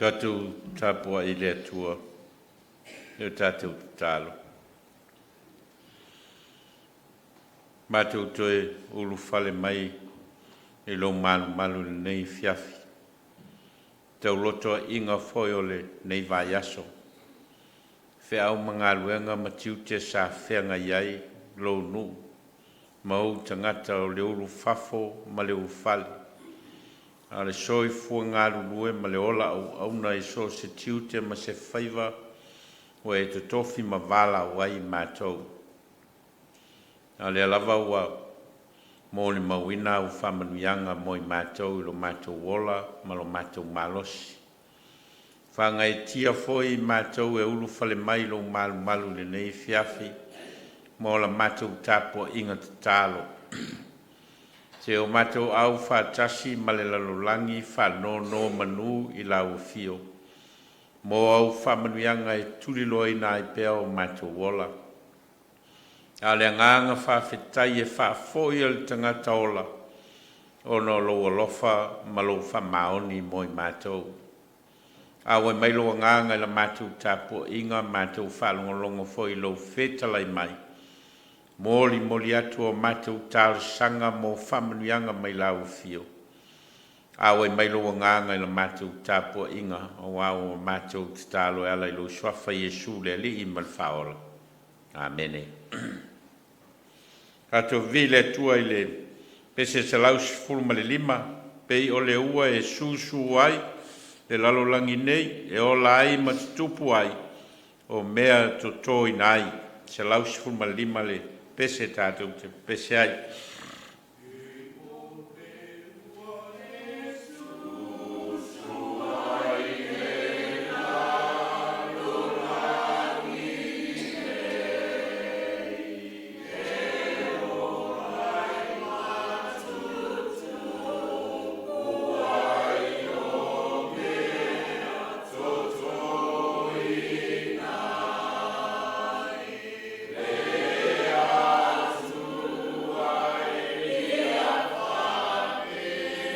Tatou tapuai i le Atua i le tatou tatalo. Matou toe ulufale mai i lou malumalu i lenei afiafi, taulotoa'iga foi o lenei vaiaso, feau ma galuega ma tiute sa feagai ai lou nuu ma ou tagata o le ulufafo ma le ulufale, a o le soifua galulue ma le ola auauna i so o se tiute ma se faiva ua e totofi ma valaau ai i matou. A o lea lava ua molimauina au faamanuiaga mo i matou i lo matou ola ma lo matou malosi. Faagaeetia foi i matou e ulufale mai i lou malumalu i lenei afiafi mo la matou tapuaiga tatalo, seia o matou aufaatasi ma le lalolagi faanonomanu i lau Afio mo au faamanuiaga e tuliloaina ai pea o matou ola. A o le agaga faafetai e faafoi e le tagata ola ona o lou alofa ma lou faamaoni mo i matou. Auai mai lou agaga i la matou tapuaiga, matou faalogologo foi i lou fetalai mai, molimoli atu a matou talosaga mo faamanuiaga mai lau Afio. Auai mai lou agaga i la matou tapuaiga aua ua matou tatalo e ala i lou Suafa Iesu le Alii ma le Faaola. Amene. Tatou viia le Atua i le pese 115, pei o le ua e susu ai le lalolagi nei e ola ai ma tutupu ai o mea e totoina ai. 115 le pese tatou te pepese ai. Ua e susu mai le lalolagi nei e ola ai ma tutupu ai o mea totoina ai, le Atua ia faapena o matou loto nei, To mai le ua ao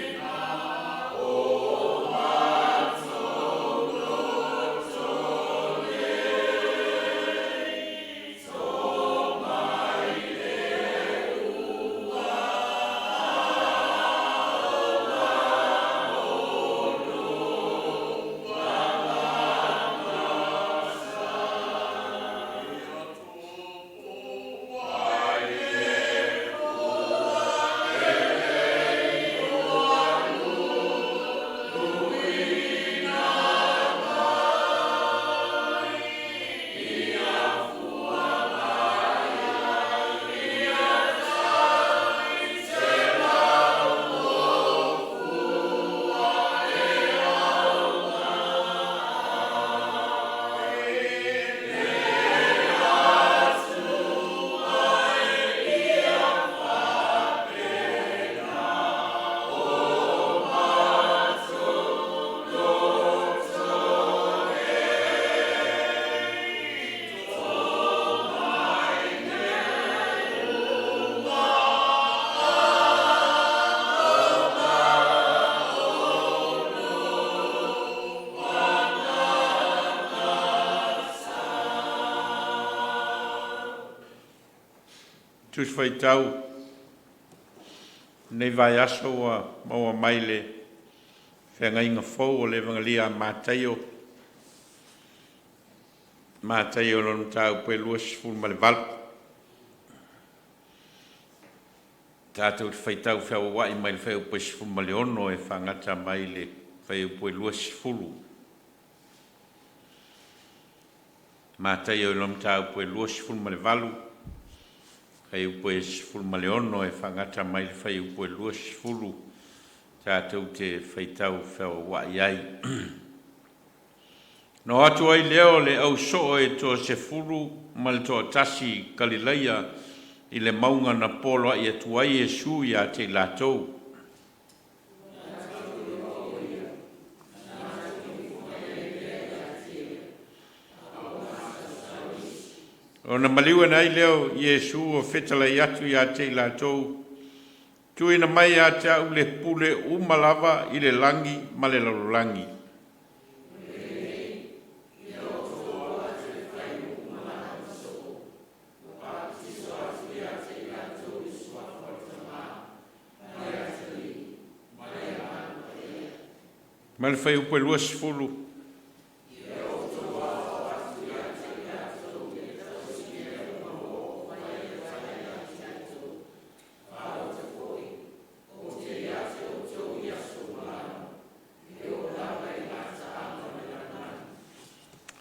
ma Le Atua ia faapena o matou loto nei, To mai le ua ao Tusi Faitau o lenei vaiaso ua maua mai le Feagaiga Fou o le Evagela a Mataio, Mataio lona mataupu e 28. Tatou te faitau feauaua'i mai le fuaiupu e 16 e faagata mai le fuaiupu e 20. Mataio i lona mataupu e 28, fuaiupu e 16 e faagata mai le fuaiupu e 20, tatou te faitau feauaua'i ai. Ona o atu ai lea o le au soo e toasefulu ma le toatasi i Kalileia i le mauga na poloai atu ai Iesu ia te i latou. Ona maliu ane ai lea o Iesu o fetalai atu ia te i latou, tuuina mai ia te a'u le pule uma lava i le lagi ma le lalolagi. Mai le fuaiupu e 20.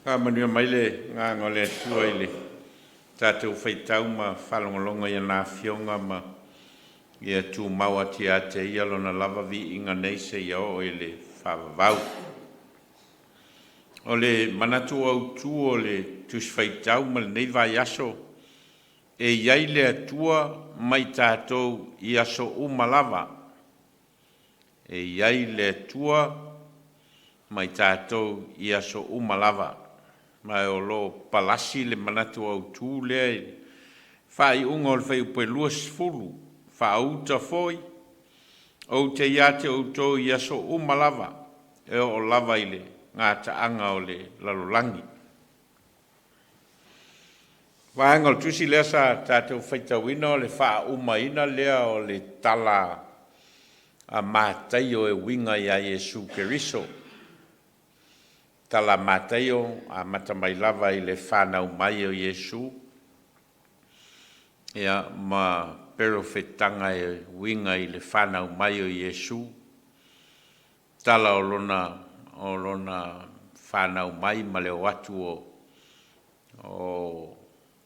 Faamanuia mai le Agaga o le Atua i le tatou faitau ma faalogologo i ana Afioga ma ia tumau atu ia te Ia Lona lava viiga nei seia oo i le faavavau. O le manatu autu o le Tusi Faitau ma lenei vaiaso, e i ai le Atua ma i tatou i aso uma lava. E i ai le Atua ma i tatou i aso uma lava. Ma o lo o palasi le manatu autu lea i le faaiuga o le fuaiupu e 20, “Faauta foi, ou te ia te outou i aso uma lava, e oo lava i le gataaga o le lalolagi.” Vaega o le tusi lea sa tatou faitauina o le faaumaina lea o le tala a Mataio e uiga ia Iesu Keriso. Tala a Mataio amata mai lava i le fanau mai o Iesu ma perofetaga e uiga i le fanau mai o Iesu, tala o lona fanau mai ma le o atu o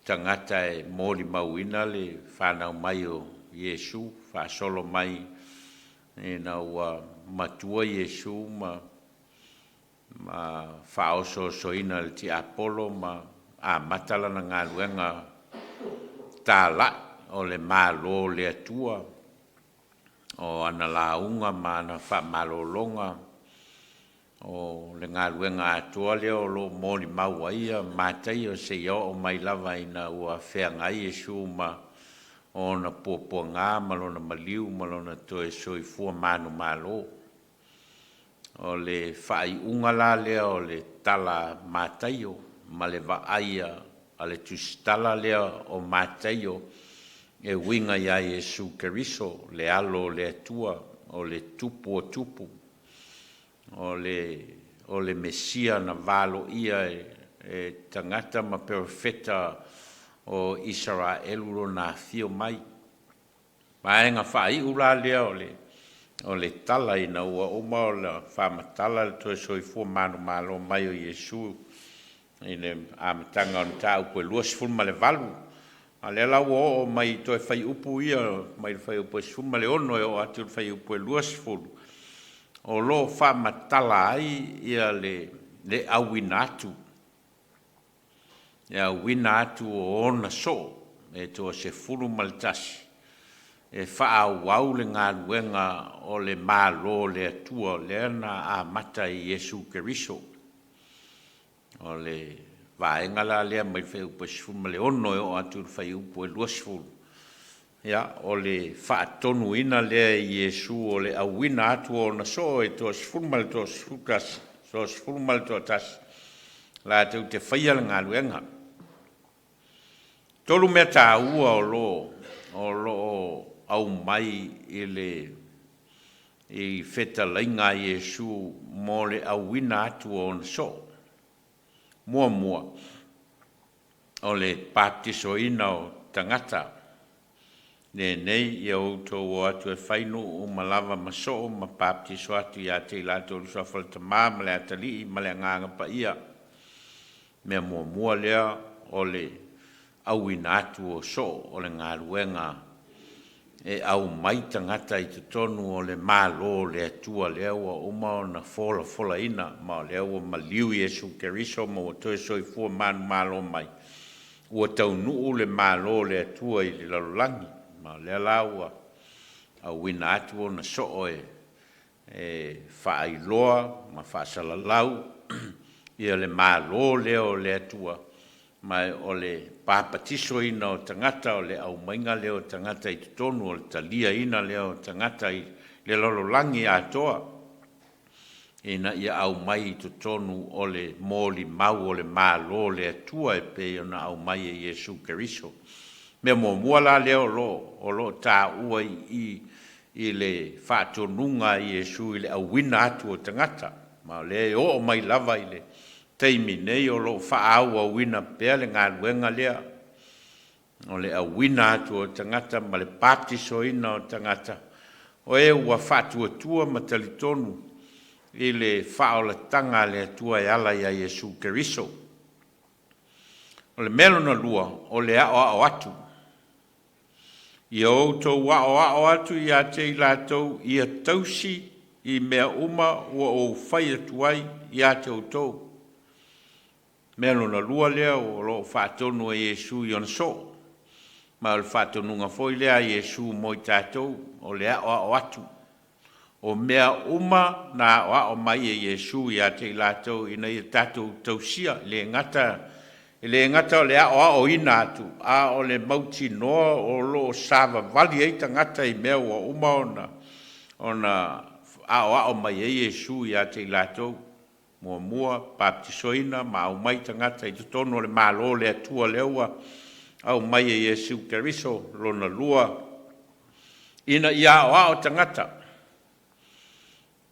tagata e molimauina le fanau mai o Iesu, faasolo mai ina ua matua Iesu ma faaosoosoina e le tiapolo ma amata lana galuega talai o le Malo o le Atua, o ana lauga ma ana faamalologa, o le galuega atoa lea o lo o molimau ai Mataio seia oo mai lava ina ua feagai Iesu ma ona puapuaga ma lona maliu ma lona toe soifua manumalo. O le faaiuga la lea o le tala a Mataio ma le vaai a le tusitala lea o Mataio e uiga ia Iesu Keriso, le Alo o le Atua, o le Tupu o Tupu, o le Mesia na valoia e tagata ma perofeta o Isaraelu lona afio mai. Vaega faaiu la lea o le tala ina ua uma ona faamatala le toe soifua manumalo mai o Iesu i le amataga o le mataupu e 28, a o lea la ua oo mai i toe fuaiupu ia mai le fuaiupu e 16 e oo atu i le fuaiupu e 20, o lo o faamatala ai le auina atu, le auina atu o ona soo e toa-11 e faaauau le galuega o le Malo o le Atua lea na amata e Iesu Keriso. O le vaega la lea mai le fuaiupu e 16 e oo atu i le fuaiupu e 20, ia, o le faatonuina lea e Iesu o le auina atu o ona soo e toa-11 latou te faia le galuega. E tolu mea taua o lo o aumai i le fetalaiga a Iesu mo le auina atu o ona soo. Muamua, o le papatisoina o tagata. Lenei, ia outou o atu e fai nuu uma lava ma soo ma papatiso atu ia te i latou i le suafa o le Tama ma le Atalii ma le Agaga Paia. Mea muamua lea o le auina atu o soo o le galuega e aumai tagata i totonu o le Malo o le Atua lea ua uma ona folafolaina, ma o lea ua maliu Iesu Keriso ma ua toe soifua manumalo mai, ua taunuu le Malo o le Atua i le lalolagi, ma o lea la ua auina atu ona soo e faailoa ma faasalalau ia le Malo lea o le Atua, ma o le papatisoina o tagata, o le aumaiga lea o tagata i totonu, o le taliaina lea o tagata i le lalolagi atoa, ina ia aumai i totonu o le molimau o le Malo o le Atua e pei ona aumai e Iesu Keriso. Mea muamua la lea o lo o taua i i i le faatonuga a Iesu i le auina atu o tagata. Ma o lea e oo mai lava i le taimi nei o lo o faaauauina pea le galuega lea o le auina atu o tagata ma le baptisoina o tagata o e ua faatuatua ma talitonu i le faaolataga a le Atua e ala iā Iesu Keriso. O le mea lona lua, o le aoao atu. Ia outou aoao atu ia te i latou ia tausi i mea uma ua ou fai atu ai ia te outou. Mea lona lua lea o lo o faatonu e Iesu i ona soo, ma o le faatonuga foi lea a Iesu mo i tatou, o le aoao atu. O mea uma na aoao mai e Iesu ia te i latou ina ia tatou tausia, le gata, e le gata o le aoaoina atu, a o le mautinoa o lo o savavali ai tagata i mea ua uma ona aoao mai ai Iesu ia te i latou. Muamua, baptisoina ma aumai tagata i totonu o le Malo o le Atua lea ua aumai e Iesu Keriso. Lona lua, ina ia aoao tagata,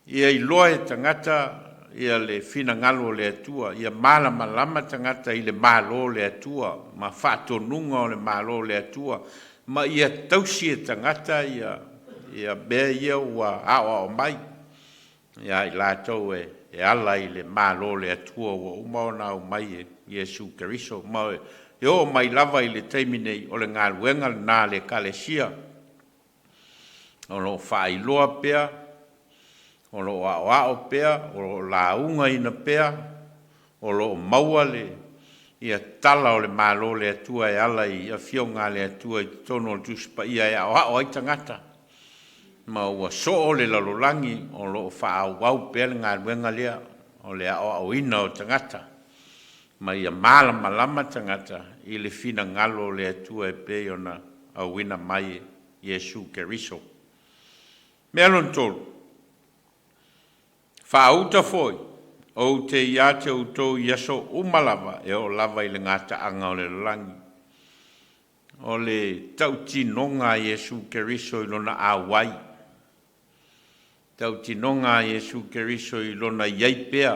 ia iloa e tagata ia le finagalo o le Atua, ia malamalama tagata i le Malo o le Atua ma faatonuga o le Malo o le Atua, ma ia tausi e tagata ia mea ia ua aoao mai ia i latou e ala i le Malo o le Atua ua uma ona aumai e Iesu Keriso. Ma e oo mai lava i le taimi nei, o le galuega lena a le Ekalesia, o lo o faailoa pea, o lo o aoao pea, o lo o laugaina pea, o lo o maua le ia tala o le Malo o le Atua e ala i afioga a le Atua i totonu o le Tusi Paia e aoao ai tagata. Ma ua soo le lalolagi o lo o faaauau pea le galuega lea o le aoaoina o tagata, ma ia malamalama tagata i le finagalo o le Atua e pei ona auina mai e Iesu Keriso. Mea lona tolu, faauta foi ou te ia te outou i aso uma lava e oo lava i le gataaga o le lalolagi. O le tautinoga a Iesu Keriso i lona auai, tautinoga a Iesu Keriso i lona i ai pea,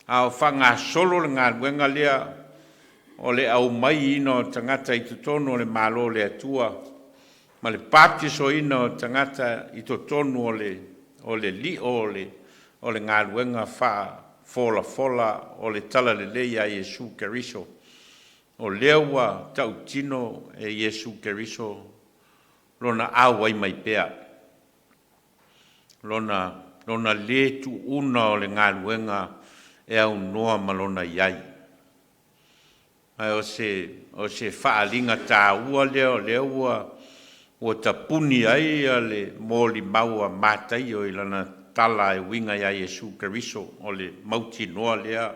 a o faagasolo le galuega lea o le aumaiina o tagata i totonu o le Malo o le Atua ma le baptisoina o tagata i totonu o le lio o le galuega faafolafola o le talalelei a Iesu Keriso. O lea ua tautino e Iesu Keriso lona auai mai pea, lona lē tuuna o le galuega e aunoa ma lona i ai. Ae o se faaaliga taua lea o lea ua tapuni ai le molimau a Mataio i lana tala e uiga ia Iesu Keriso, o le mautinoa lea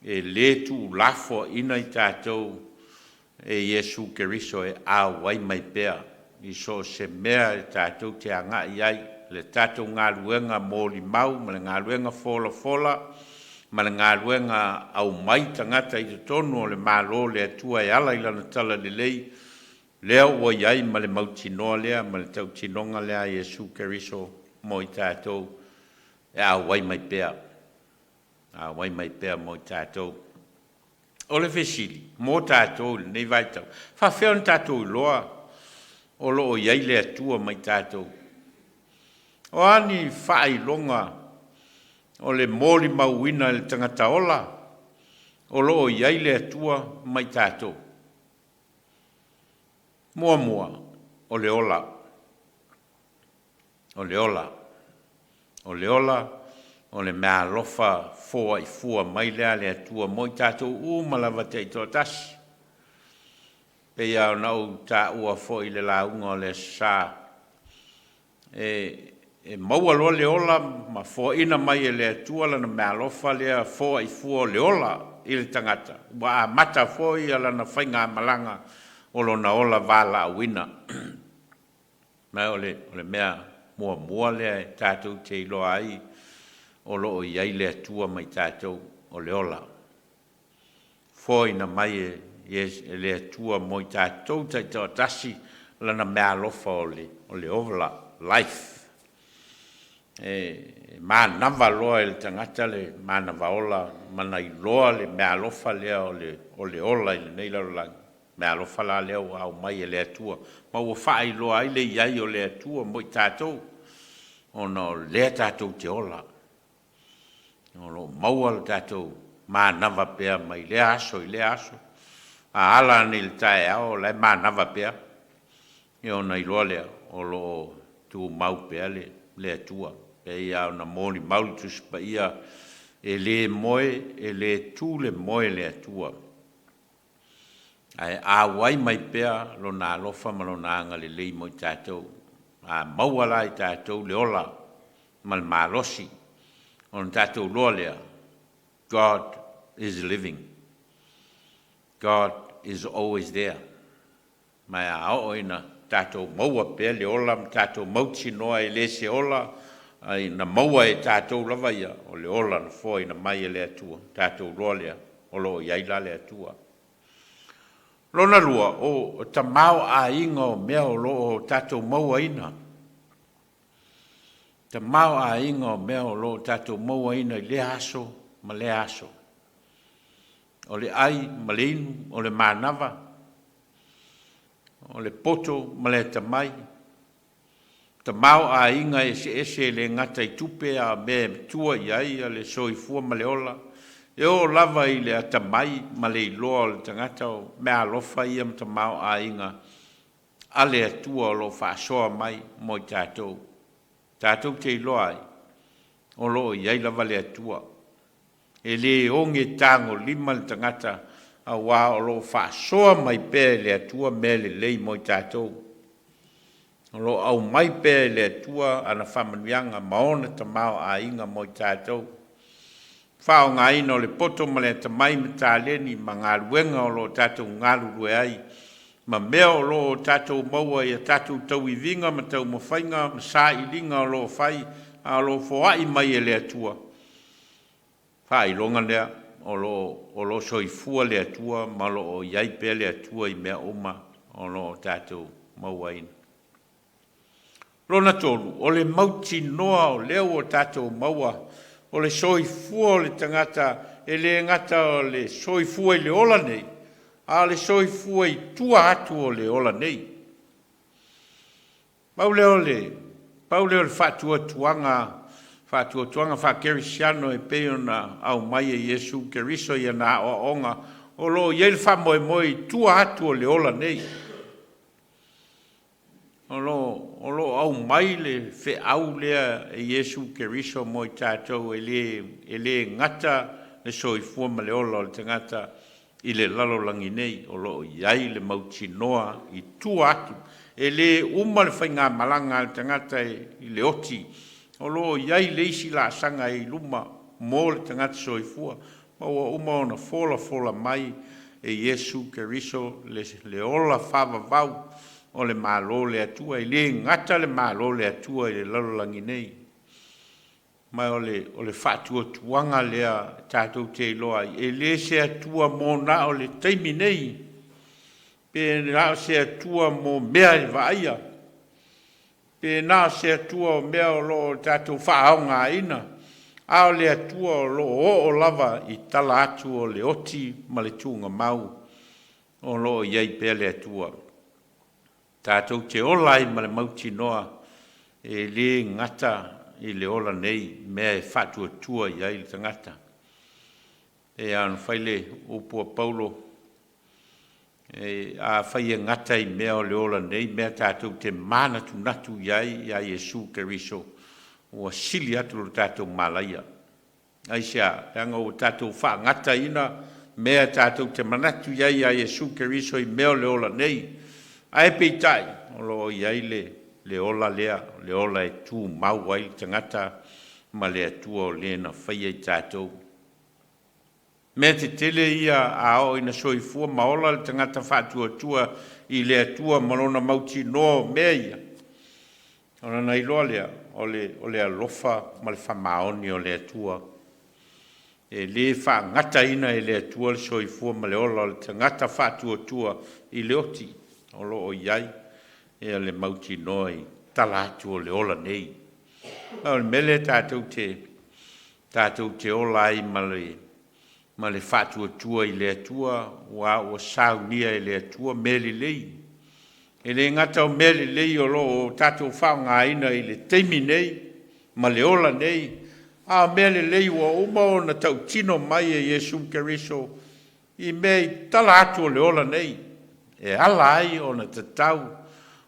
e lē tuulafoaiina i tatou e Iesu Keriso e auai mai pea i so o se mea e tatou te agai ai, le tatou galuega molimau ma le galuega folafola ma le galuega aumai tagata i totonu o le Malo o le Atua e ala i lana talalelei, lea ua i ai ma le mautinoa lea ma le tautinoga lea a Iesu Keriso mo i tatou e auai mai pea, auai mai pea mo i tatou. O le fesili mo tatou i lenei vaitau, faapefea ona tatou iloa o lo o i ai le Atua ma i tatou? O a ni faailoga o le molimauina e le tagata ola o lo o i ai le Atua ma i tatou? Muamua, o le ola. O le ola. O le ola, o le meaalofa foaifua mai lea a le Atua mo i tatou uma lava taitoatasi. Pei lava ona ou taua foi i le lauga o le Aso Sa, e maua loa le ola ma foaina mai e le Atua lana meaalofa lea foaifua o le ola i le tagata, ua amata foi lana faigamalaga o lona ola valaauina. Ma o le mea muamua lea e tatou te iloa ai o lo o i ai le Atua ma i tatou, o le ola. Foaina mai e le Atua mo i tatou taitoatasi lana meaalofa o le ola, life. E manava loa e le tagata le manava ola ma na iloa le meaalofa lea o le o le ola i lenei lalolagi, meaalofa la lea ua aumai e le Atua ma ua faailoa ai le i ai o le Atua mo i tatou, ona o lea tatou te ola. O lo o maua le tatou manava pea mai lea aso i lea aso. A ala ane i le taeao o la e manava pea, ia ona iloa lea o lo o tumau pea le le Atua. E pei lava ona molimau le Tusi Paia, e le moe, e le tu le moe le Atua, ae auai mai pea Lona alofa ma Lona agalelei mo i tatou. A maua la e i tatou le ola ma le malosi, ona tatou iloa lea, God is living. God is always there. Ma a oo ina tatou maua pea le ola ma tatou mautinoa e le se ola na maua e tatou lava ia, o le ola na foaina mai e le Atua, tatou iloa lea o lo o i ai la le Atua. Lona lua, o tamaoaiga o mea o lo o tatou mauaina, tamaoaiga o mea o lo o tatou mauaina i lea aso ma lea aso. O le ai ma le inu, o le manava, o le poto ma le atamai, tamaoaiga eseese e le gata i tupe a o mea e tua i ai le soifua ma le ola, e oo lava i le atamai ma le iloa o le tagata o meaalofa ia ma tamaoaiga a le Atua o lo o faasoa mai mo i tatou. Tatou te iloa ai o lo o i ai lava le Atua. E le oge tagolima le tagata aua o lo o faasoa mai pea e le Atua mea lelei mo i tatou. O lo o aumai pea e le Atua ana faamanuiaga ma ona tamaoaiga mo i tatou. Faaaogaina o le poto ma le atamai ma taleni ma galuega o lo o tatou galulue ai ma mea o lo o tatou maua i a tatou tauiviga ma taumafaiga ma sailiga o lo o fai a o lo o foai mai e le Atua, faailoga lea o lo o lo o soifua le Atua ma o lo o i ai pea le Atua i mea uma o lo o tatou mauaina. Lona tolu, o le mautinoa o lea ua tatou maua o le soifua o le tagata e le gata o le soifua i le ola nei, a o le soifua i tua atu o le ola nei. Pau lea o le, pau lea o le faatuatuaga, faatuatuaga faakerisiano e pei ona aumai e Iesu Keriso i ana aoaoga, o lo o i ai le faamoemoe i tua atu o le ola nei. O lo o lo o aumai le feau lea e Iesu Keriso mo i tatou e le e le gata le soifua ma le ola o le tagata i le lalolagi nei, o lo o i ai le mautinoa i tua atu. E le uma le faigamalaga a le tagata i le oti, o lo o i ai le isi laasaga i luma mo le tagata soifua, ma ua uma ona folafola mai e Iesu Keriso le le ola faavavau o le Malo o le Atua. E le gata le Malo o le Atua i le lalolagi nei, ma o le o le faatuatuaga lea tatou te iloa ai, e le se Atua mo na o le taimi nei, pe na o se Atua mo mea e vaaia, pe na o se Atua o mea o lo o tatou faaaogaina, a o le Atua o lo o oo lava i tala atu o le oti ma le tuugamau o lo o i ai pea le Atua. Tatou te ola ai ma le mautinoa e le gata i le ola nei mea e faatuatua i ai le tagata. E pei lava ona fai le upu a Paulo, e, afai e gata i mea o le ola nei mea tatou te manatunatu i ai iā Iesu Keriso, ua sili atu lo tatou malaia. Aisea? Leaga ua tatou faagataina mea tatou te manatu i ai iā Iesu Keriso i mea o le ola nei, ae peitai o lo o i ai le le ola lea, le ola e tumau ai le tagata ma le Atua o le na faia i tatou. Mea tetele ia a oo ina soifua ma ola le tagata faatuatua i le Atua ma lona mautinoa o mea ia, ona na iloa lea o le o le alofa ma le faamaoni o le Atua. E le faagataina e le Atua le soifua ma le ola o le tagata faatuatua i le oti o lo o i ai le mautinoa i tala atu o le ola nei. O le mea lea tatou te tatou te ola ai ma le ma le faatuatua i le Atua, aua ua saunia e le Atua mea lelei. E le gata o mea lelei o lo o tatou faaaogaina i le taimi nei ma le ola nei, a o mea lelei ua uma ona tautino mai e Iesu Keriso i mea i tala atu o le ola nei, e ala ai ona tatau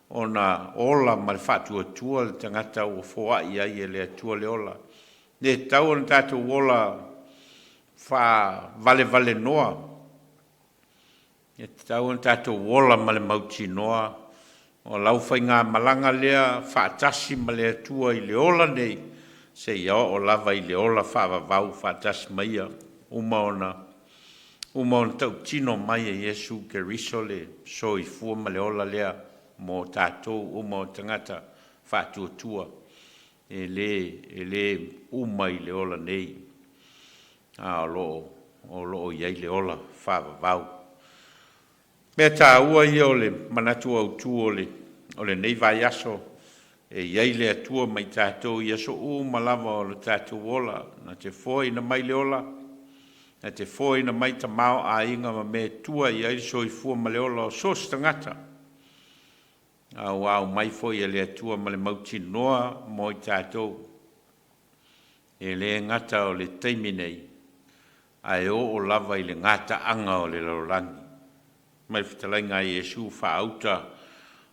ona ola ma le faatuatua le tagata ua foai ai e le Atua le ola. E le tatau ona tatou ola faavalevalenoa, e tatau ona tatou ola ma le mautinoa o lau faigamalaga lea faatasi ma le Atua i le ola nei seia oo lava i le ola faavavau faatasi ma Ia. Uma ona uma ona tautino mai e Iesu Keriso le soifua ma le ola lea mo tatou uma o tagata faatuatua, e le e le uma i le ola nei, a o lo o o lo o i ai le ola faavavau. Mea taua ia o le manatu autu o le o lenei vaiaso, e i ai le Atua ma i tatou i aso uma lava o le tatou ola, na te foaina mai le ola, na te foaina mai tamaoaiga ma mea e tua i ai le soifua ma le ola o so o se tagata. A ua aumai foi e le Atua ma le mautinoa mo i tatou, e le gata o le taimi nei, ae oo lava i le gataaga o le lalolagi. Mai le fetalaiga a Iesu faauta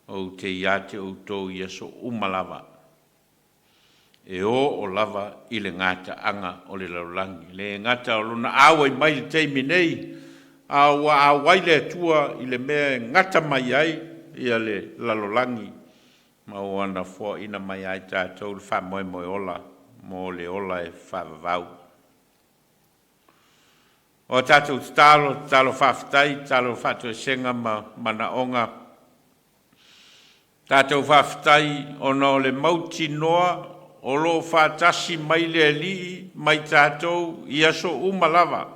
ou te ia te outou i aso uma lava, e oo lava i le gataaga o le lalolagi. E le gata o lona auai mai i le taimi nei, a ua auai le Atua i le mea e gata mai ai ia le lalolagi, ma ua na foaina mai ia i tatou le faamoemoe ola mo le ola e faavavau. O a tatou tatalo, tatalo faafetai, tatalo faatoesega ma manaoga, tatou faafetai ona o le mautinoa o lo o faatasi mai le Alii ma i tatou i aso uma lava,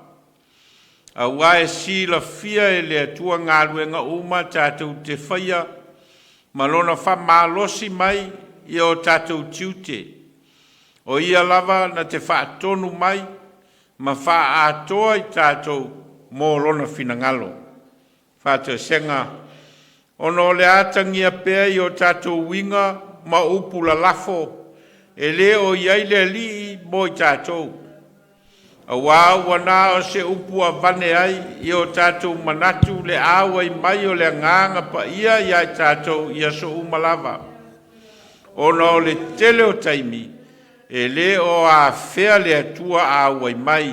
aua e silafia e le Atua galuega uma tatou te faia ma Lona faamalosi mai i o tatou tiute. O Ia lava na te faatonu mai ma faaatoa i tatou mo Lona finagalo. Faatoesega ona o le atagia pea i o tatou uiga ma upu lalafo e le o i ai le Alii mo i tatou, aua ua na o se upu avane ai i o tatou manatu le auai mai o le Agaga Paia ia i tatou i aso uma lava, ona o le tele o taimi e le o afea le Atua auai mai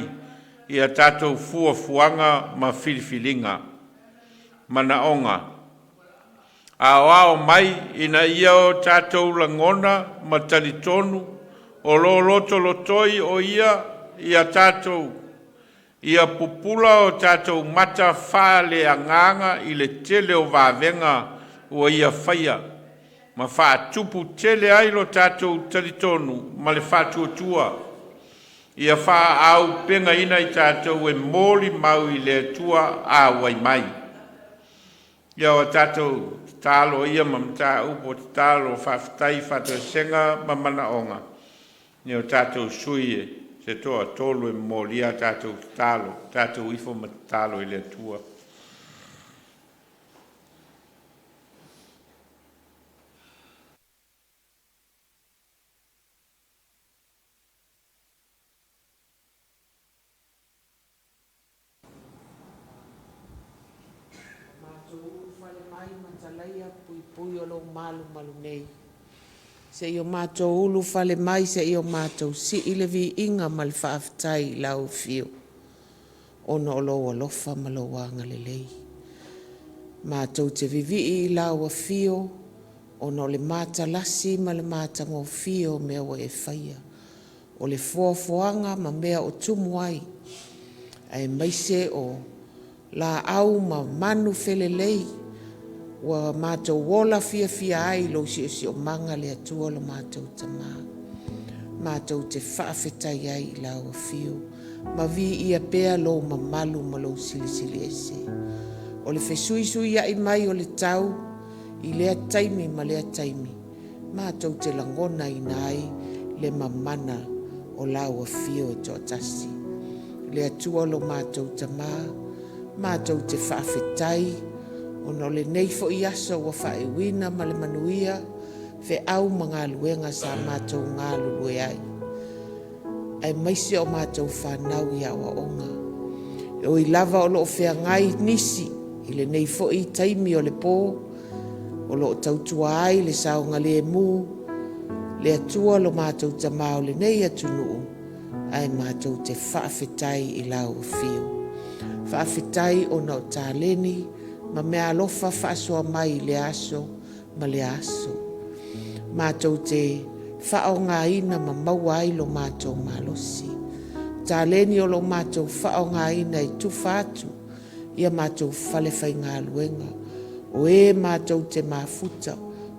i a tatou fuafuaga ma filifiliga. Manaoga. Aoao mai ina ia o tatou lagona ma talitonu o lo o lotolotoi o Ia ia tatou, ia pupula o tatou mata faaleagaga i le tele o vavega ua Ia faia ma faatupu tele ai lo tatou talitonu ma le faatuatua. Ia faaauupegaina i tatou e molimau i le Atua auai mai. Ia o tatou tatalo ia ma mataupu o tatalo, faafetai, faatoesega ma manaoga, e o tatou sui e se toatolu e momolia a tatou tatalo, tatou ifo ma tatalo i le Atua. Matou ulufale mai ma talaia puipui o lou malumalu nei, seia o matou ulufale mai seia o matou sii le viiga ma le faafetai i lau afio, ona o lou alofa ma lou agalelei. Matou te vivii i lau afio ona o le matalasi ma le matagofie o mea ua e faia, o le foafoaga ma mea o tumu ai, aemaise o laau ma manu felelei ua matou ola fiafia ai i lou siosiomaga le Atua lo matou Tama. Matou te faafetai ai i lau afio ma viia pea lou mamalu ma lou silisili ese. O le fesuisuiai mai o le tau i lea taimi ma lea taimi, matou te lagonaina ai le mamana o lau afio e toatasi. Le Atua lo matou Tamā, matou te faafetai ona o lenei foi aso ua faaiuina ma le manuia feau ma galuega sa matou galulue ai, aemaise o matou fanau i aoaoga. E ui lava o lo o feagai nisi i lenei foi taimi o le po, o lo o tautua ai le saogalemu, le Atua lo matou Tamā o lenei atunuu, ae matou te faafetai i lau afio. Faafetai ona o taleni ma meaalofa faasoa mai i lea aso ma lea aso. Matou te faaaogaina ma maua ai lo matou malosi. O taleni o lo o matou faaaogaina e tufa atu i a matou falefaigaluega, o e matou te mafuta,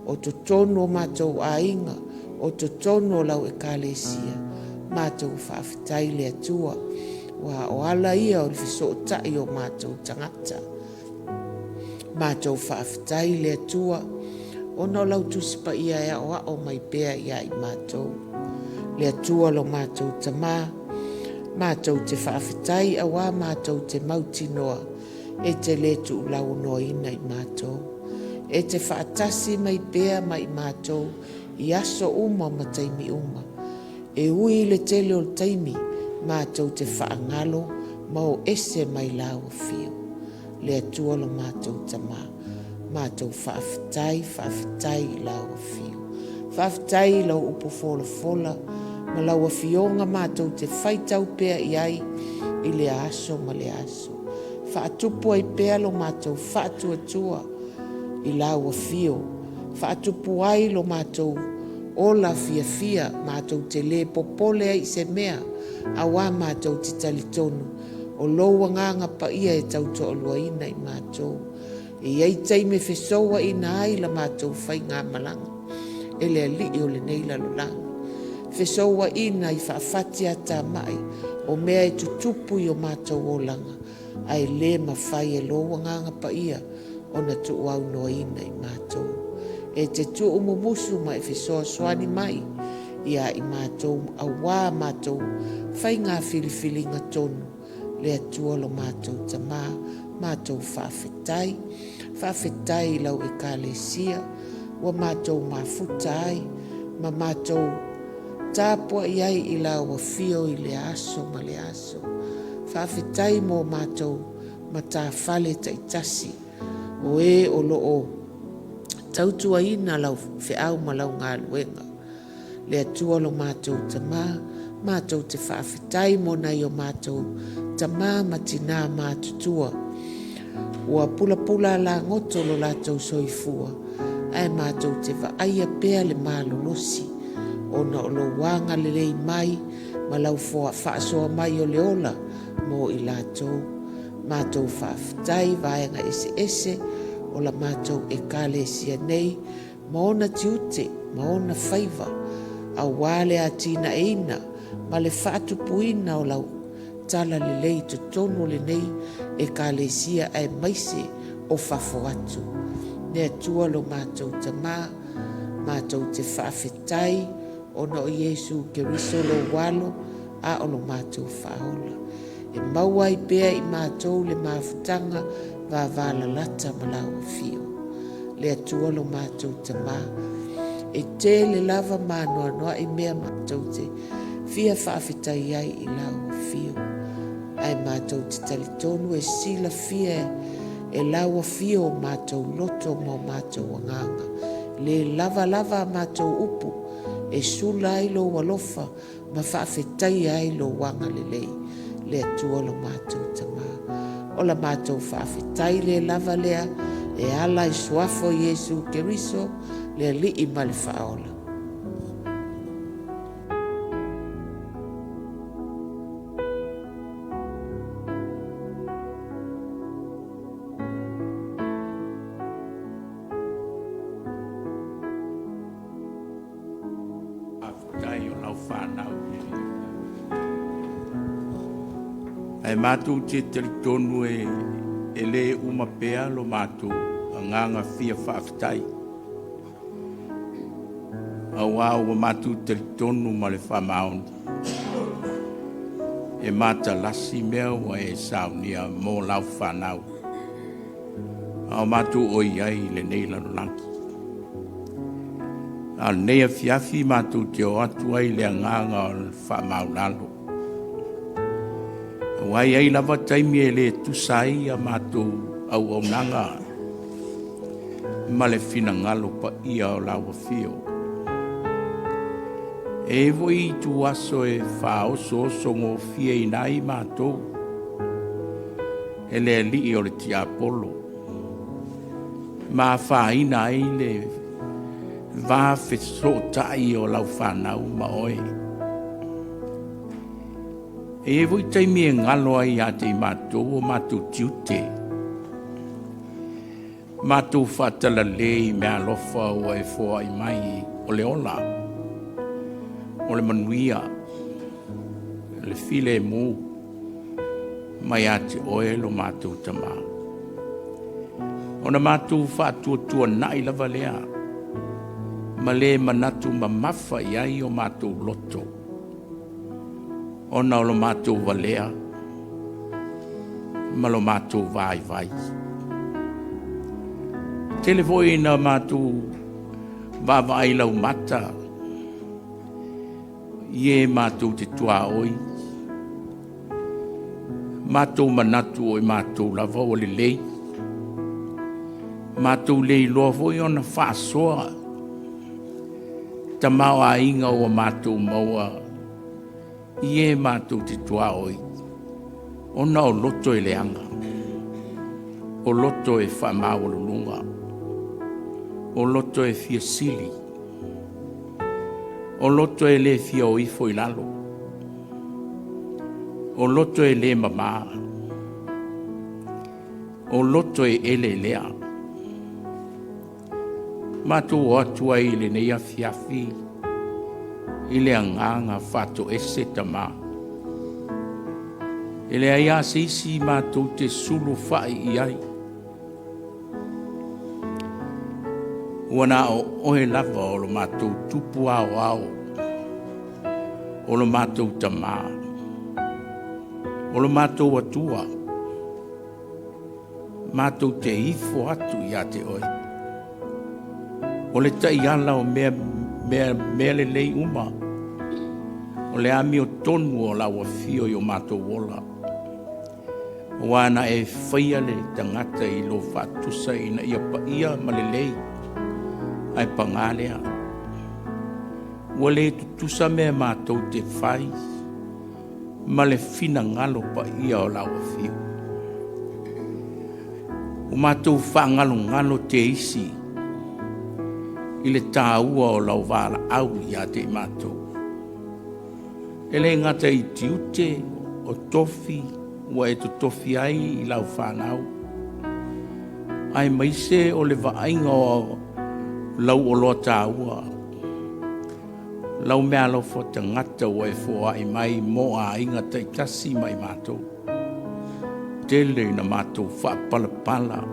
o totonu o matou aiga, o totonu o lau Ekalesia, matou faafetai i le Atua, aua o ala ia o le fesootai o matou tagata. Matou faafetai i le Atua ona o lau Tusi Paia e aoao mai pea ia i matou. Le Atua lo matou Tamā, matou te faafetai aua matou te mautinoa e te le tuulaunoaina i matou. E te faatasi mai pea ma i matou i aso uma ma taimi uma. E ui i le tele o taimi matou te faagalo ma o ese mai lau afio. Le Atua lo matou Tamā, matou faafetai, faafetai i lau afio. Faafetai i lau upu folafola ma lau Afioga matou te faitau pea i ai i lea aso ma lea aso. Faatupu ai pea lo matou faatuatua i lau afio, faatupu ai lo matou ola fiafia matou te le popole ai i se mea, aua matou te talitonu o lou Agaga Paia e tautoaluaina i matou. E i ai taimi e fesouaina ai la matou faigamalaga e le alii o lenei lalolagi, fesouaina i faafatiatamai o mea e tutupu i o matou olaga, ae le mafai e lou Agaga Paia ona tuuaunoaina i matou. E te tuumumusu ma e fesoasoani mai ia i matou aua matou faiga filifiliga tonu, le Atua lo matou Tamā, matou faafetai. Faafetai i lau Ekalesia ua matou mafuta ai ma matou tapuai ai i lau afio i lea aso ma lea aso. Faafetai mo matou matafale taitasi, o e o lo o tautuaina lau feau ma lau galuega. Le Atua lo matou Tamā, matou te faafetai mo nai o matou tamā ma tinā matutua ua pulapula alagoto lo latou soifua, ae matou te vaaia pea le malolosi ona o lou agalelei mai ma lau faasoa mai o le ola mo i latou. Matou faafetai i vaega eseese o la matou Ekalesia nei ma ona tiute ma ona faiva aua le atinaeina ma le faatupuina o lau talalelei i totonu o lenei Ekalesia aemaise o fafo atu. Le Atua lo matou Tamā, matou te faafetai ona o Iesu Keriso lou Alo a o lo matou Faaola, e maua ai pea e i matou le mafutaga vavalalata ma lau Afio. Le Atua lo matou Tamā, e tele lava ma anoanoai mea matou te fia faafetai ai i lau Afio, ae matou te talitonu e silafia e lau Afio o matou loto ma o matou agaga. Le lava lava a matou upu e sula ai lou alofa ma faafetaia ai lou agalelei, le Atua lo matou Tamā. O la matou faafetai le lava lea e ala i suafa o Iesu Keriso, le Alii ma le Faaola. Faafetai o lau fanau. Ae matou te talitonu e le uma pea lo matou agaga fia faafetai. Auā ua matou talitonu ma le faamaoni, e matalasi mea ua e saunia mo lau fanau, a o matou o i ai i lenei lalolagi. A o lenei afiafi matou te o atu ai i le agaga o le faamaulalo. Ua i ai lava taimi e le tusa ai a matou auaunaga ma le finagalo paia o lau afio. E i ai foi ituaso e faaosoosogofieina ai matou e le alii o le tiapolo, ma afaina ai le va fesootai o lau fanau ma oe. E i ai foi taimi e galo ai ia te i matou o matou tiute, matou faatalale i meaalofa ua e foai mai o le ola, o le manuia, o le filemu mai ia te oe lo matou Tamā. Ona matou faatuatuanai lava lea ma le manatu mamafa i ai o matou loto, ona o lo matou valea ma lo matou vaivai. Tele foi ina matou vaavaai laumata i e matou te tuaoi, matou manatu o i matou lava ua lelei, matou le iloa foi ona faasoa tamaoaiga ua matou maua i e matou te tuaoi, ona o loto e leaga, o loto e faamaualuluga, o loto e fia sili, o loto e le fia o ifo i lalo, o loto e le mamā, o loto e eleelea. Matou o atu ai i lenei afiafi i le agaga faatoese Tamā. E leai lava se isi matou te sulufai i ai, ua na o oe lava o lo matou tupu aoao, o lo matou Tamā, o lo matou Atua, matou te ifo atu ia te oe. O le taiala o mea, mea, mea lelei uma, o le amiotonu o lau afio i o matou ola, ua na e faia le tagata i lo faatusa ina ia paia ma lelei, ae pagā lea, ua le tutusa mea matou te fai ma le finagalo paia o lau afio. Ua matou faagalogalo teisi i le tāua o lau valaau ia te i matou. E le gata i tiute o tofi ua e totofi ai i lau fanau, aemaise o le vaaiga o lau oloa taua, lau meaalofa tagata ua e foai mai mo aiga taitasi ma i matou. Tele ina matou faapalapala,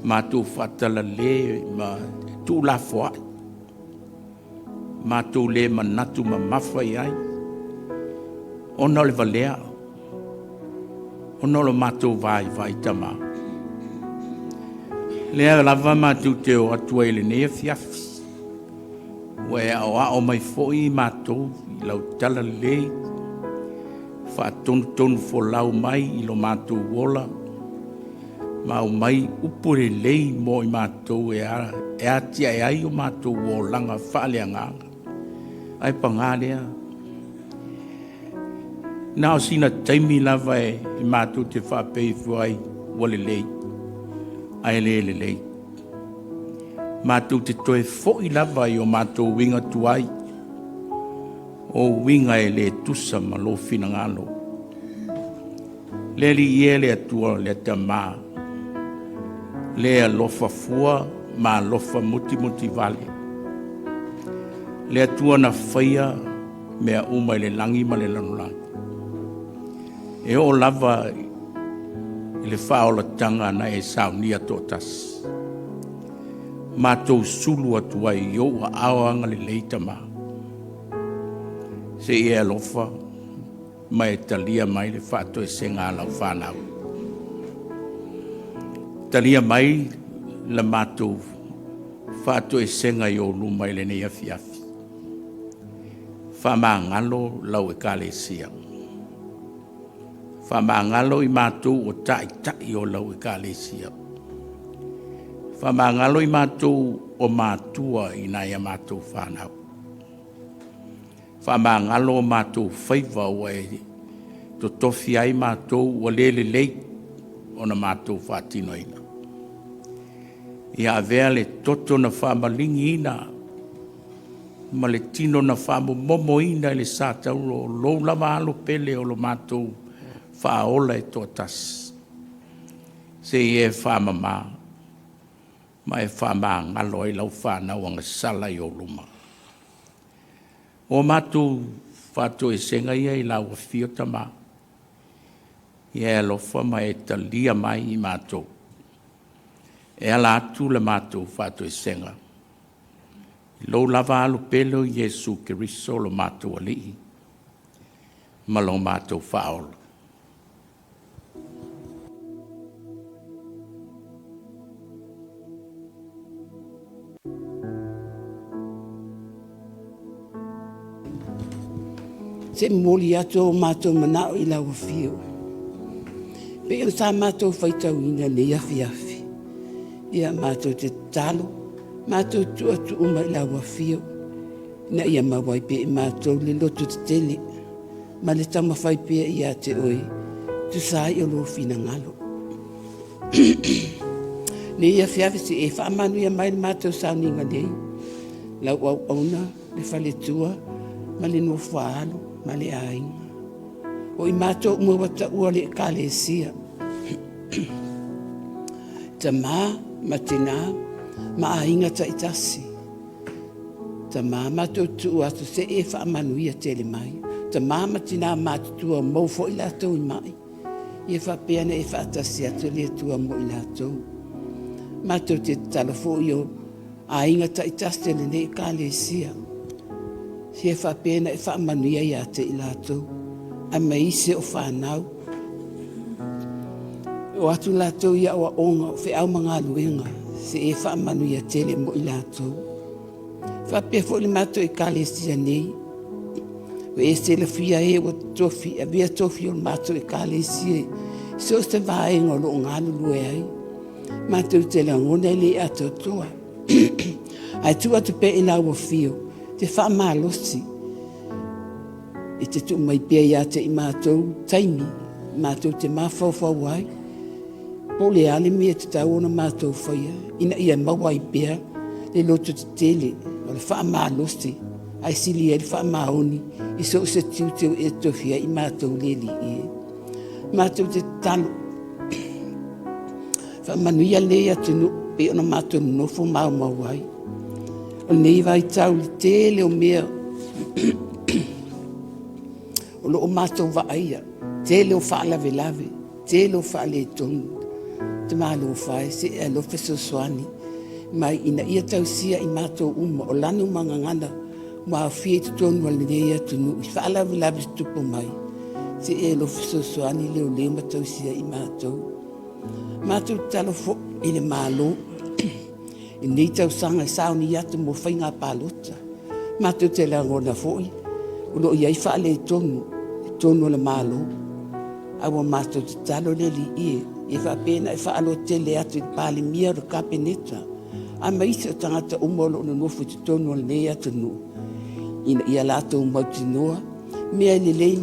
matou faatalale ma tuulafoai, matou le manatu mamafa i ai, ona o le valea, ona o lo matou vaivai Tamā. Lea lava matou te o atu ai i lenei afiafi, ua e aoao mai foi matou i lau talalelei, faatonutonu folau mai i lo matou ola, ma aumai upu lelei mo i matou e atiae ai o matou olaga faaleagaga. Ae pagā lea, na o sina taimi lava e matou te faapea ifo ai ua lelei, ae le lelei. Matou te toe foi lava i o matou uiga tuai, o uiga e le tusa ma lou finagalo. Le Alii e le Atua le Tamā, le alofa fua ma alofa mutimutivale, le Atua na faia mea uma i le lagi ma le lalolagi. E oo lava i le faaolataga na e saunia toatasi. Matou sulu atu ai i ou aao agalelei Tama. Se i e alofa ma e talia mai le faatoesega a lau fanau. Talia mai la matou faatoesega i ou luma i lenei afiafi. Faamagalo lau Ekalesia. Faamagalo i matou o taitai o lau Ekalesia. Faamagalo i matou o matua i nai a matou fanau. Faamagalo o matou faiva ua e totofi ai matou ua le lelei ona matou faatinoina. Ia avea le toto na faamaligiina ma le tino na faamomomoina i le sa taulo o lou lava alo pele o lo matou faaola e toatasi, se i e faamama ma e faamagalo ai lau fanau agasala i ou luma. O matou faatoesega ia i lau afio Tama, ia e alofa ma e talia mai i matou, e ala atu le matou faatoesega, i lou lava alo pele o Iesu Keriso lo matou Alii ma lo matou Faaola. Se momoli atu o matou manao i lau afio. Pei o sa matou faitauina i lenei afiafi, ia matou te tatalo, matou tuu atu uma i lau afio, ina ia maua ai pea e matou le lototetele ma le taumafai pea ia te oe, tusa ai o lou finagalo. Nei afiafi se e faamanuia mai le matou sauniga nei, lau auauna, le faletua ma le nofo a alo ma le aiga. O i matou uma ua taua le Ekalesia, tama ma tina ma aiga taitasi, tama matou tuu atu se i e faamanuia tele mai. Tama ma tina matutua ua maua foi latou i mai, ia faapea ona e faatasi atu le Atua mo i latou. Matou te tatalo foi o aiga taitasi o lenei Ekalesia, ia faapea ona e faamanuia ia te i latou, aemaise o fanau. E oo atu latou i aoaoga o feau ma galuega, se i e faamanuia tele mo i latou. E faapea foi le matou Ekalesia nei, ua e silafia e ua totofi e avea tofi o le matou Ekalesia i so o se vaega o lo o galulue ai. Matou te lagona e le atoatoa, ae tuu atu pea i lau Afio le faamalosi e te tuu mai pea ia te i matou taimi matou te mafaufau ai po o le a le mea e tatau ona matou faia ina ia maua ai pea le lototetele o le faamalosi ae sili ai le faamaoni i so o se tiute ua e tofia ai i matou le Alii e. Matou te tatalo, faamanuia lenei atunuu pei ona matou nonofo ma maumau ai. O lenei vaitau i le tele o mea o lo o matou vaaia, tele o faalavelave, tele o faaletonu. Tamalofa e, se i e alofa fesoasoani mai ina ia tausia i matou uma o lanu ma gagana ua aofia i totonu o lenei atunuu i faalavelave e tutupu mai, se i e alofa fesoasoani, leoleo ma tausia i matou. Matou tatalo foi i le Malo i lenei tausaga e sauni atu mo faiga palota. Matou te lagona foi o lo o i ai faaletonu i totonu o le Malo, ae ua matou tatalo le Alii e, ia faapea ona e faalototele atu i le Palemia o le Kapeneta, aemaise o tagata uma o lo o nonofo i totonu o lenei atunuu, ina ia latou mautinoa mea e lelei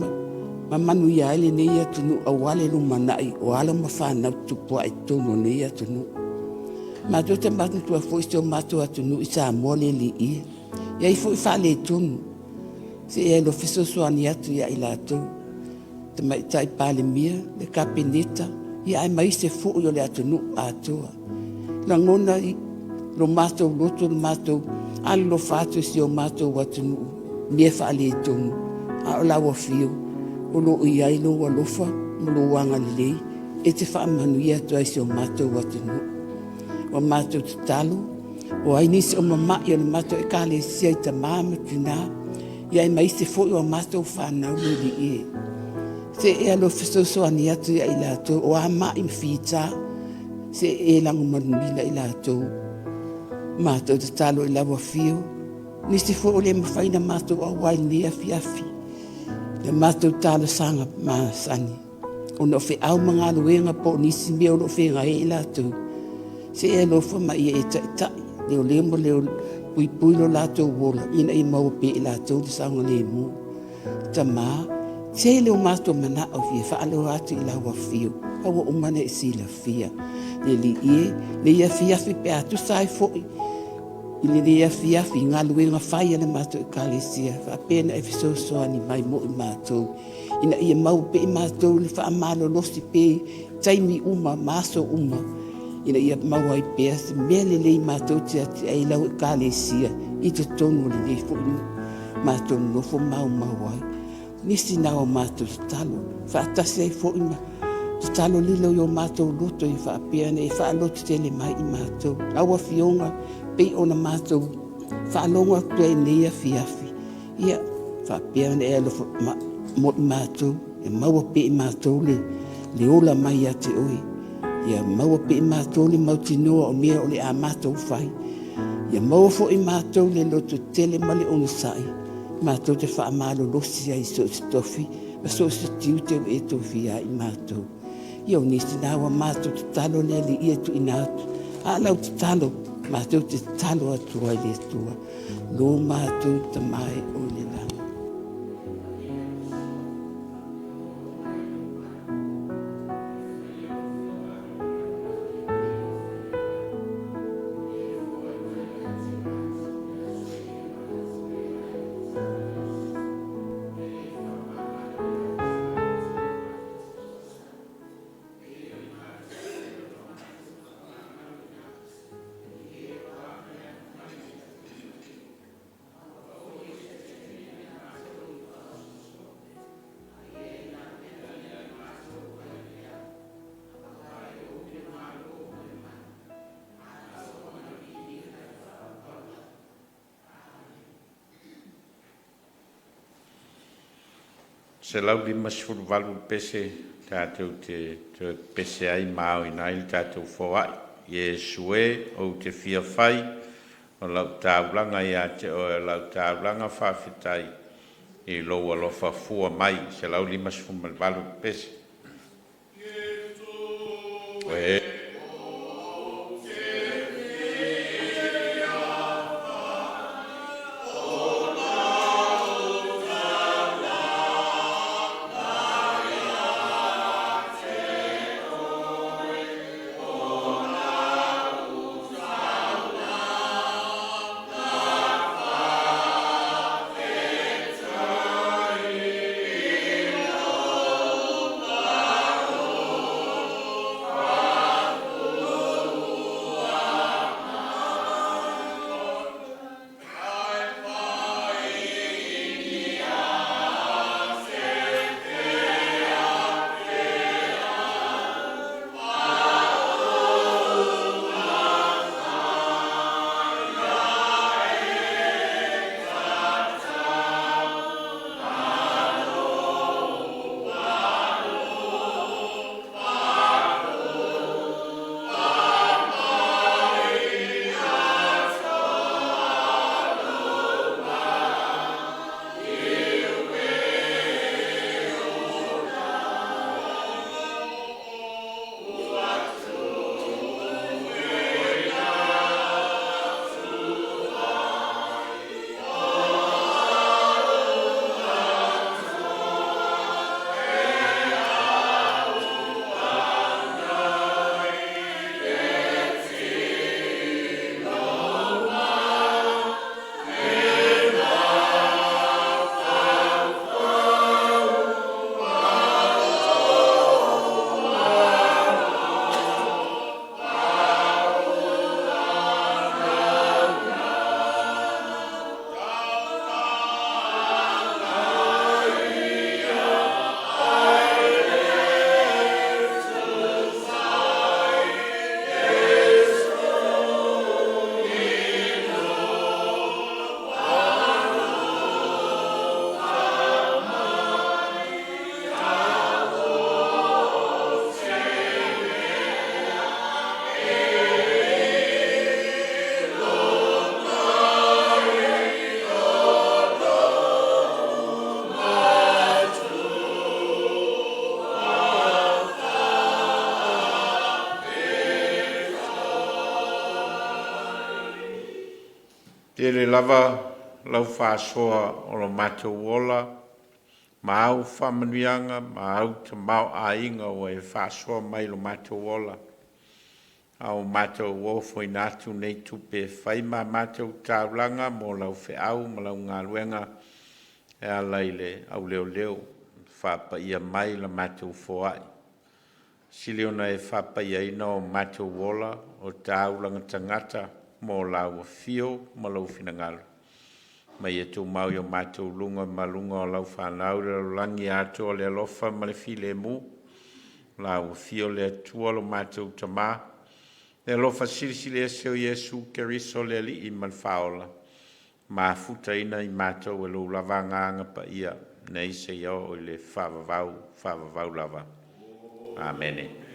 ma manuia ai lenei atunuu aua le lumanai o alo ma fanau tupuae i totonu o lenei atunuu. Matou te manatua foi si o matou atunuu i Samoa le Alii e, e i ai foi faaletonu, se i e alofa fesoasoani atu ia i latou, Tamaitai Palemia, le Kapeneta, aemaise foi o le atunuu atoa. Lagona i lo matou loto le matou alolofa atu i si o matou atunuu i mea faaletonu, a o lau afio o lo o i ai lou alofa ma lou agalelei e te faamanuia atu ai i si o matou atunuu. Ua matou tatalo O ai nisi o mama'i o le matou Ekalesia i tamā ma tinā, ia aemaise foi o a matou fanau le Alii e. Se i e alofa fesoasoani atu ia i latou o a ma'i ma fita, se i e lagomaluina i latou. Matou tatalo i lau Afio, nisi foi o le mafai ona matou auai i lenei afiafi i a matou talosaga masani ona o feau ma galuega po o nisi mea o lo o feagai ai i latou, se i e alofa ma ia e taitai, leoleo ma puipui lo latou ola ina ia maua pea e i latou le saogalemu. Tama, tele o matou manao e fia faaleoa atu i lau Afio, a ua uma ona e silafia. Le Alii e, lenei afiafi pe a tusa ai foi i lenei afiafi i galuega fai a le matou Ekalesia, faapea ona e fesoasoani mai mo i matou, ina ia maua pea e i matou le faamalolosi pea i taimi uma ma aso uma, ina ia maua ai pea se mea lelei matou te atiae ai lau Ekalesia i totonu o lenei foi nuu matou nonofo maumau ai. O nisi na o matou tatalo, faatasi ai foi ma tatalo lilo i o matou loto ia faapea ona e faalototele mai i matou. Lau Afioga, pei ona matou faalogo atu ai i lenei afiafi, ia faapea ona e alofa mo i matou, ia maua pea e i matou le ola mai ia te Oe, ia maua pea e i matou le mautinoa o mea o le a matou fai, ia maua foi e i matou le lototele ma le onosai matou te faamalolosi ai i so o se tofi ma so o se tiute ua e tofia ai i matou. Ia o nisi na o a matou tatalo le Alii e tuuina atu, a o lau tatalo, matou te tatalo atu ai i le Atua, lo matou Tama e o i le lagi. 158 pese tatou te toe pepese ai ma aoina ai le tatou foai. Iesu e, ou te fia fai o lau taulaga ia te oe, o lau taulaga faafetai i lou alofa fua mai. 158 pese. E. Tele lava lau faasoa o lo matou ola ma au faamanuiaga ma au tamaoaiga ua e faasoa mai i lo matou ola, a ua matou ofoina atu nei tupe e fai ma a matou taulaga mo lau feau ma lau galuega e ala i le auleoleo faapaia mai la matou foai. Sili ona e faapaiaina o matou ola o taulaga tagata mo lau afio ma lou finagalo. Ma ia tumau i o matou luga ma luga o lau fanau i le lalolagi atoa le alofa ma le filemu. Lau afio le Atua lo matou Tamā, le alofa silisili ese o Iesu Keriso le Alii ma le Faaola, mafutaina i matou e lou lava Agaga Paia, nei seia oo i le faavavau, faavavau lava. Amene.